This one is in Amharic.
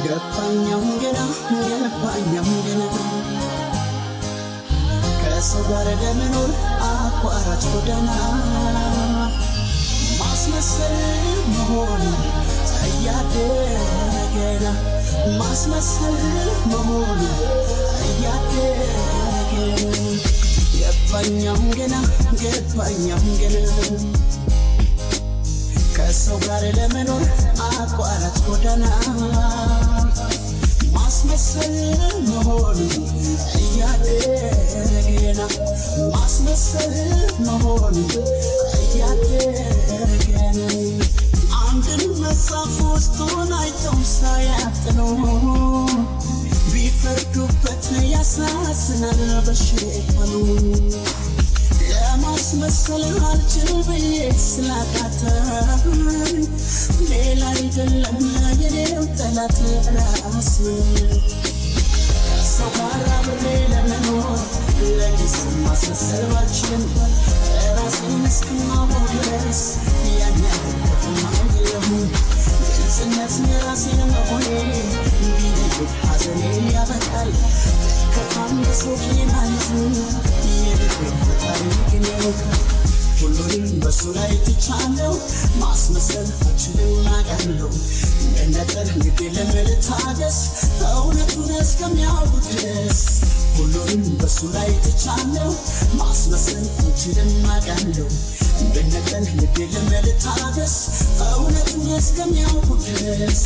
ገባኝ አሁን ገና፣ ገባኝ አሁን ገና፣ ከሰው ጋር ለመኖር አቋራጭ ጎዳና ማስመሰል መሆኑ እያደረ ገና፣ ማስመሰል መሆኑ እያደረ ገና። ገባኝ አሁን ገና፣ ገባኝ አሁን ገና፣ ከሰው ጋር ለመኖር አቋራጭ ጎዳና ማስመሰል መሆኑ እያደረ ገና፣ ማስመሰል መሆኑ እያደረ ገና። አንድን መጽሐፍ ውስጡን አይተው ሳያጥኑ ቢፈርዱበት ያሳዝናል በሽፋኑ። ለማስመሰል አልችል ብዬ ስላቃተኝ ሌላ አይደለም የኔው ጠላት ራስ። ከሰው ጋር አብሬ ለመኖር ለጊዜው ማስመሰል ባልችልም ራሴን እስከማውቅ ድረስ ያን ያህል ክፉም አይደለሁም። ግልጽነት ራሴን መሆኔ ቢለየኝ ሐዘኔ ያበቃል። ከፋም በሰው ቂም አልይዝም፣ የልቤን ፈጣሪ ግን ያውቃል። ሁሉንም በሱ ላይ ትቻለሁ፣ ማስመሰል አልችልም አውቃለሁ። እንደነጠር ግድ የለም ልታገስ እውነቱን እስከሚያውቁ ድረስ። ሁሉንም በሱ ላይ ትቻለሁ፣ ማስመሰል አልችልም አውቃለሁ። እንደነጠር ግድ የለም ልታገስ እውነቱን እስከሚያውቁ ድረስ።